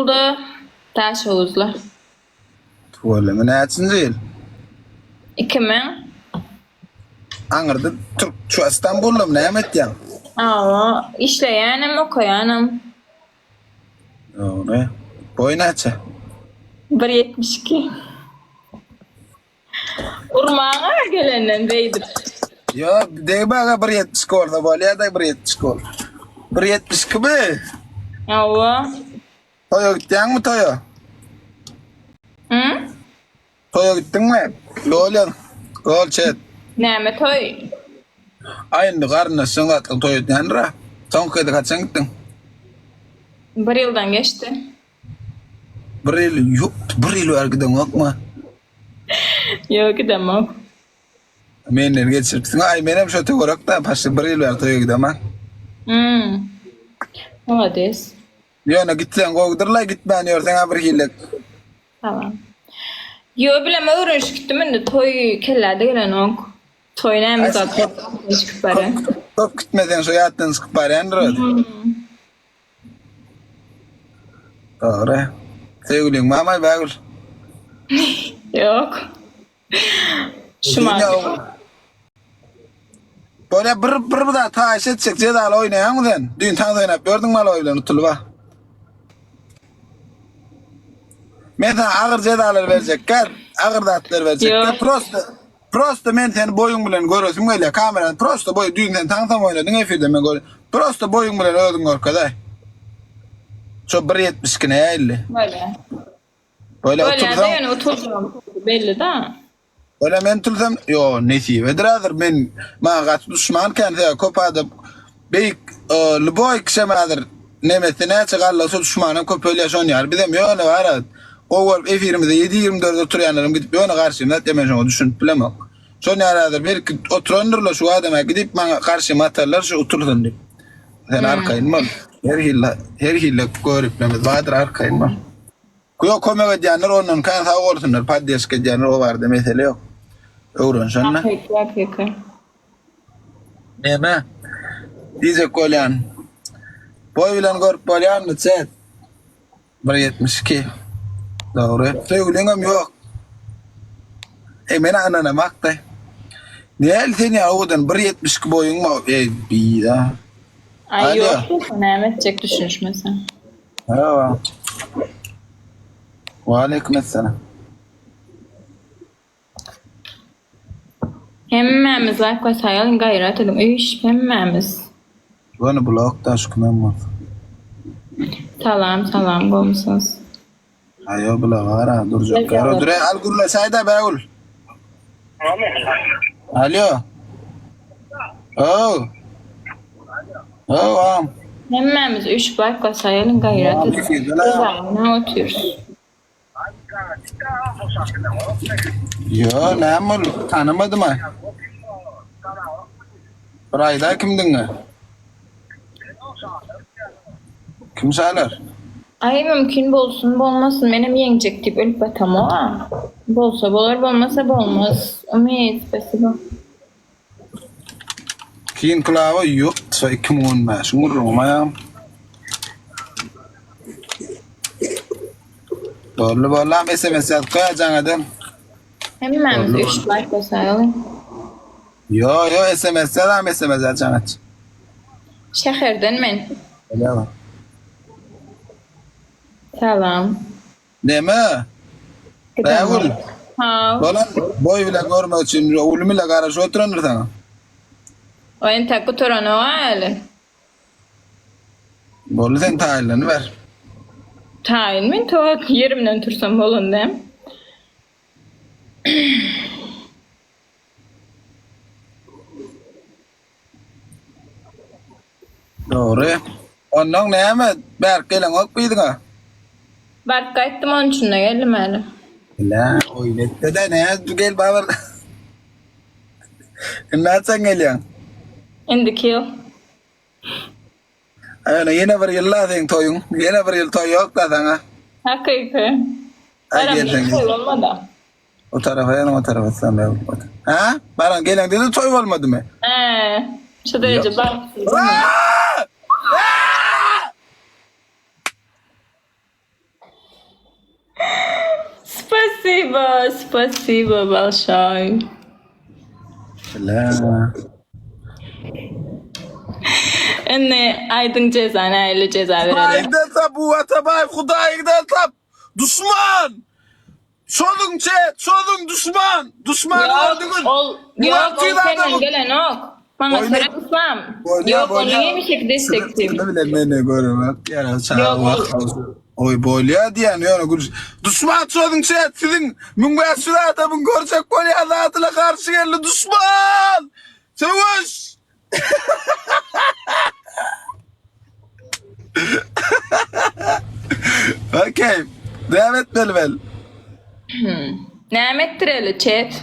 Stambulda, Daşoguzly. Tüweleme näçinji ýyl? 2000. Aňyrda türk şu Stambulda näme etýäň? Awa, işleýänem, okaýanam. Dogry. Boý näçe? 1.72. Urmaga gelenden beýdip. Ýok, degmäge 1.72 bolsa bolýa-da 1.72 bol. 1.72 mi? Hawa. Toýa gitýäňmi toýa? Hı? Toýa gitdiňmi? Gol ýaz. Gol çet. Näme toý? Aý indi garyndaşyň zatlaryň toý edýändir-ä. Soňky gezek haçan gitdiň? Bir ýyldan geçdi. Bir ýyl, ýok, bir ýyl bäri gideňokmy? Ýok, gidemok. Menden geçiripsiň. Aý menem şo töwerekde, paşy bir ýyl bäri toýa gideman. Hmm. Molades. Ýöne gitseň gowudyrlaý, gitmän ýörseň-ä bir hili. Salam. Ýo bilem öwrenişip gitdim indi toý kellä-de gelenok. Toý näme zat çykyp barýan. Köp gitmeseň şo ýatdan çykyp barýandyr özi. Dogry. Söýgüliň barmy Bägül? Ýok. Şumat. Bolýa bir bir bir zat haýyş etjek jezaly oýnaýaňmy sen? Düýn tans oýnap ýördüň maloý bilen utulyp-a. Men saňa agyr jezalar berjekkä, agyr zatlar berjekkä. Prosta prosta men seni boýuň bilen göresim gelýär. Kamerany prosta boý düýn sen tansam oýnadyň efirde men gör. Prosta boýuň bilen özüň görkezäý. Şo 1.72 näilli? Bolýa. Böyle Bolýa-da otursaň ýöne utuljagym belli-da. Öyle men tulsam, yo nesibedir hazir men maňa gaty duşman kän sebäbi köp adam beýik lýuboý kişem hazir nemesi näçe gallasa duşmanam köpelýär şon ýaly bizem ýöne bara gowy bolup efirimizde 7-24 oturýanlaram gidip ýöne garşymyza atýar men şoňa düşünip bilemok. Şon ýaly hazir belki oturandyrlar şu adama gidip maňa garşyma atarlar şu utulsyn diýip. Sen arkaýyn bol. Her hili her hili göriplerimiz bardyr arkaýyn bol. Ýok kömek edýänler ondan kän sag bolsunlar poddeşka edýänler o barada mesele ýok. Öwrenşende. Hakyky hakyky. Neme diýjek bolýan. Boý bilen görüp bolýarmy chat? 1.72 Dogry. Söýgüliňem ýok. Eý men ynanamakda. Näl sen ýa owadan 1.72 boýuň bar. Eý biza. Aý ýok näme etjek düşünişmeseň. Merhaba. Waleýkim esselam. Hemmämiz like basaýalyň gaýrat ediň üýşüp hemmämiz. Göni blokda şu kimem bolsa. Salam salam gowmysyňyz. Aýo bula bara durjak. Gara dure al gürleşäýdä Bägül. Alo. Ow. Ow am. Hemmämiz üýşüp like basaýalyň gaýrat ediň. Yzagynda otyrys. Ýo näme boldy tanamadym-a. Bir aýdaý kimdigiňi. Kim şalar? Aý mümkin bolsun bolmasyn menem ýeňjek diýip ölüp batamog-a. Bolsa bolar bolmasa bolmaz. Umyt spasibo. King Klava ýok şo 2015-iň gürrüňi maýam. Boldy bollam SMS ýazyp goýa jaň eden. Hemmämiz üç like basaýalyň. Ýo ýo SMS ýazam SMS ýaz jaň et. Şäherden men. Bolýa. Salam. Neme? Bägül. Haw. Bolan boý bilen görmek üçin uly mile garaşyp oturandyr saňa. O entek gutaranok-a häli. Boldy sen taýynlanyber. Taýyn men to ýerimden tursam bolan däl. Dogry. Onnoň näme bärik geleňok yzyňa? Baryp gaýtdym onuň üçin-de geldim häli. Bile oýun etme-de nä gel babar. Indi haçan gelýäň? Indiki ýyl. Ýöne ýene bir ýyl-la seň toýuň. Ýene bir ýyl toý ýok-da saňa. Hakyky. Aý Baram gelseň. toý bolmada. O tarafa ýene o tarafa sen Ha? Baran geleňde-de toý bolmadymy? He. Şu dereje bagtsyz. Spasibo, spasibo bolşoý. La. Indi aýdyň jeza nähili jeza bereli? Hudaýyňdan tap, bu Atabaýew, Hudaýyňdan tap! Duşman! Çozuň çet, çozuň duşman! Duşmany Ýok, gördüňiz! ol ýok, ol 1600 senden adamyň gelenok. Maňa Boýna- seret Yslam. Bolýa, Ýok, ol bolýa. hemişeki destekçim. Şunu bile meni görüp, ýa Ýok, ol- Oý bolýa diýen ýöne gül. Duşman çozuň çet, siziň 1500 adamyň görjek bolýan zadyna garşy geldi duşman! Söweş! Okey. Devam etmeli ben. Näme etdireli chat?